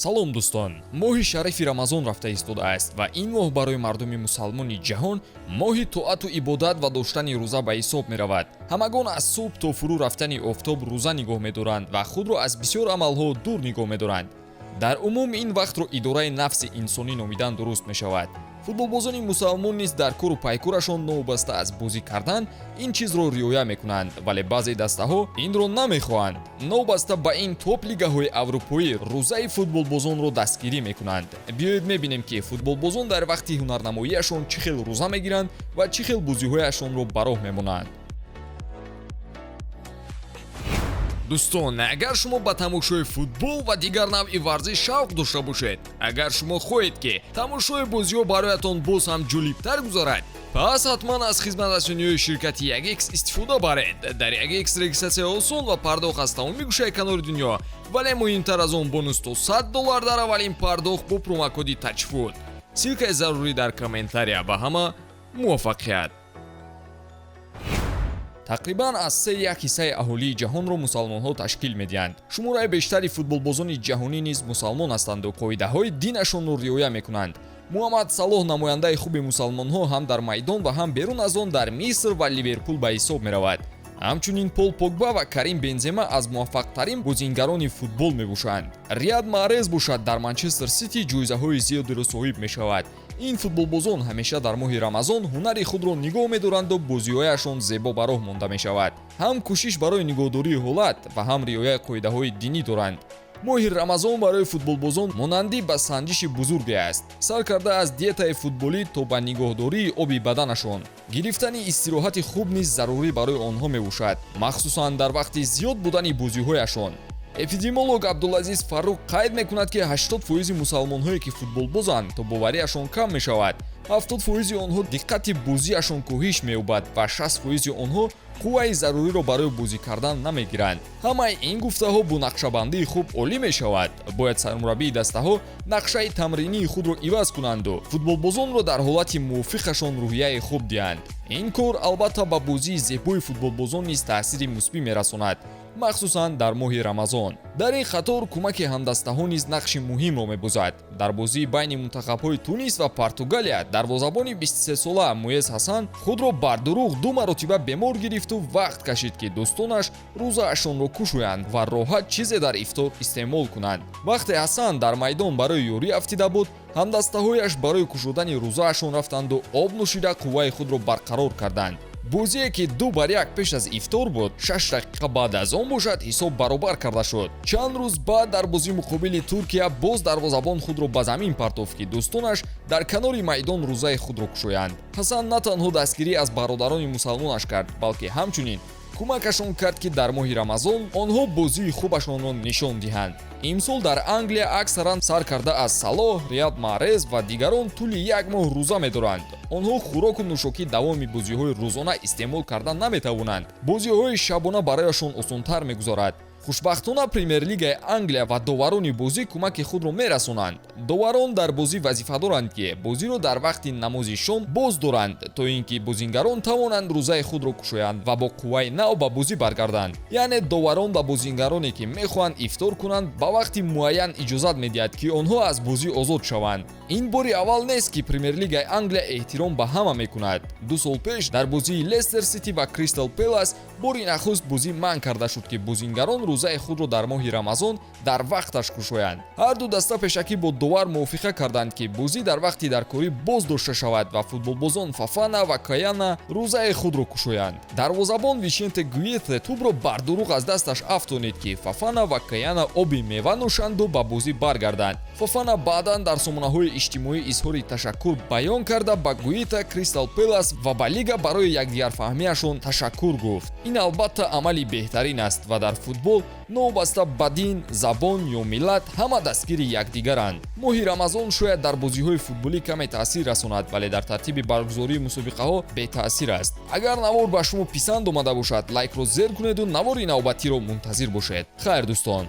Салом, дӯстон! Моҳи шарифи Рамазон рафта истодааст ва ин моҳ барои мардуми мусалмони ҷаҳон моҳи тоату ибодат ва доштани рӯза ба ҳисоб меравад. Ҳамагон аз субҳ то фурӯ рафтани офтоб рӯза нигоҳ медоранд ва худро аз бисёр амалҳо дур нигоҳ медоранд. Дар умум ин вақтро идораи нафси инсонӣ номидан дуруст мешавад. Футболбозони мусалмон низ дар кору пайкорашон, новобаста аз бозӣ кардан, ин чизро риоя мекунанд, вале баъзе дастаҳо инро намехоҳанд. Новобаста ба ин, топ-лигаҳои аврупоӣ рӯзаи футболбозонро дастгирӣ мекунанд. Биёед мебинем, ки футболбозон дар вақти ҳунарнамоиашон чӣ хел рӯза мегиранд ва чӣ хел бозиҳояшонро ба роҳ мемонанд. Дӯстон, агар шумо ба тамошои футбол ва дигар навъи варзиш шавқ дошта бошед, агар шумо хоҳед, ки тамошои бозиҳо бароятон боз ҳам ҷолибтар гузарад, пас ҳатман аз хизматрасониҳои ширкати 1X истифода баред. Дар 1X регистратсия осон ва пардохт аз тамоми гӯшаи канори дунё, вале муҳимтар аз он, бонус то 100 доллар дар аввалин пардохт бо промокоди TAJFOOT. Ссылкаи зарурӣ дар комментария. Ба ҳама муваффақият! Тақрибан аз се як ҳиссаи аҳолии ҷаҳонро мусалмонҳо ташкил медиҳанд. Шумораи бештари футболбозони ҷаҳонӣ низ мусалмон ҳастанду қоидаҳои динашонро риоя мекунанд. Муҳаммад Салоҳ намояндаи хуби мусалмонҳо ҳам дар майдон ва ҳам берун аз он дар Миср ва Ливерпул ба ҳисоб меравад. Ҳамчунин Пол Погба ва Карим Бензема аз муваффақтарин бозингарони футбол мебошанд. Риад Маҳрез бошад, дар Манчестер Сити ҷоизаҳои зиёдеро соҳиб мешавад. Ин футболбозон ҳамеша дар моҳи Рамазон ҳунари худро нигоҳ медоранду бозиҳояшон зебо ба роҳ монда мешавад. Ҳам кӯшиш барои нигоҳдории ҳолат ва ҳам риояи қоидаҳои динӣ доранд. Моҳи Рамазон барои футболбозон монандӣ ба санҷиши бузурге аст, сар карда аз диетаи футболӣ то ба нигоҳдории оби баданашон. Гирифтани истироҳати хуб низ зарурӣ барои онҳо мебошад, махсусан дар вақти зиёд будани бозиҳояшон. Эпидемиолог Абдулазиз Фаррух қайд мекунад, ки 80 фоизи мусалмонҳое, ки футболбозанд, тобовариашон кам мешавад, 70 фоизи онҳо диққати бозиашон коҳиш меёбад ва 60 фоизи онҳо қувваи заруриро барои бозӣ кардан намегиранд. Ҳамаи ин гуфтаҳо бо нақшабандии хуб олӣ мешавад. Бояд сармураббии дастаҳо нақшаи тамринии худро иваз кунанду футболбозонро дар ҳолати мувофиқашон рӯҳияи хуб диҳанд. Ин кор албатта ба бозии зебои футболбозон низ таъсири мусбӣ мерасонад, махсусан дар моҳи Рамазон. Дар ин қатор кӯмаки ҳамдастаҳо низ нақши муҳимро мебозад. Дар бозии байни мунтахабҳои Тунис ва Португалия дарвозабони 23сола Муэз Ҳасан худро бардурӯғ ду маротиба бемор гирифту вақт кашид, ки дӯстонаш рӯзаашонро кушоянд ва роҳат чизе дар ифтор истеъмол кунанд. Вақте Ҳасан дар майдон барои ёрӣ афтида буд, ҳамдастаҳояш барои кушодани рӯзаашон рафтанду об нӯшида қувваи худро барқарор карданд. Бозие, ки 2-1 пеш аз ифтор буд, 6 дақиқа баъд аз он бошад, ҳисоб баробар карда шуд. Чанд рӯз баъд дар бозӣ муқобили Туркия боз дарвозабон худро ба замин партофт, ки дӯстонаш дар канори майдон рӯзаи худро кушоянд. Ҳасан на танҳо дастгирӣ аз бародарони мусалмонаш кард, балки ҳамчунин кӯмакашон кард, ки дар моҳи Рамазон онҳо бозии хубашонро нишон диҳанд. Имсол дар Англия аксаран, сар карда аз Салоҳ, Риад Маҳрез ва дигарон, тӯли як моҳ рӯза медоранд. Онҳо хӯроку нӯшокӣ давоми бозиҳои рӯзона истеъмол карда наметавонанд. Бозиҳои шабона барояшон осонтар мегузарад. Хушбахтона, Премер-лигаи Англия ва доварони бозӣ кӯмаки худро мерасонанд. Доварон дар бозӣ вазифа доранд, ки бозиро дар вақти намози шом боз доранд, то ин ки бозингарон тавонанд рӯзаи худро кушоянд ва бо қувваи нав ба бозӣ баргарданд. Яъне доварон ба бозингароне, ки мехоҳанд ифтор кунанд, ба вақти муайян иҷозат медиҳад, ки онҳо аз бозӣ озод шаванд. Ин бори аввал нест, ки Премер-лигаи Англия эҳтиром ба ҳама мекунад. 2 сол пеш дар бозии Лестер Сити ва Кристал Пелас бори нахуст бозӣ манъ карда шуд, ки бозингарон рӯзаи худро дар моҳи Рамазон дар вақташ кушоянд. Ҳарду даста пешакӣ бо довар мувофиқа карданд, ки бозӣ дар вақти даркорӣ боз дошта шавад ва футболбозон Фафана ва Каяна рӯзаи худро кушоянд. Дарвозабон Вишенте Гуете тӯбро бардурӯғ аз дасташ афтонид, ки Фафана ва Каяна оби мева нӯшанду ба бозӣ баргарданд. Фафана баъдан дар сомонаҳои иҷтимоӣ изҳори ташаккур баён карда, ба Гуита, Кристал Пелас ва ба лига барои якдигарфаҳмиашон ташаккур гуфт. Ин албатта амали беҳтарин аст ва дар футбол новобаста ба дин, забон ё миллат ҳама дастгири якдигаранд. Моҳи Рамазон шояд дар бозиҳои футболӣ каме таъсир расонад, вале дар тартиби баргузории мусобиқаҳо бетаъсир аст. Агар навор ба шумо писанд омада бошад, лайкро зер кунеду навори навбатиро мунтазир бошед. Хайр, дӯстон.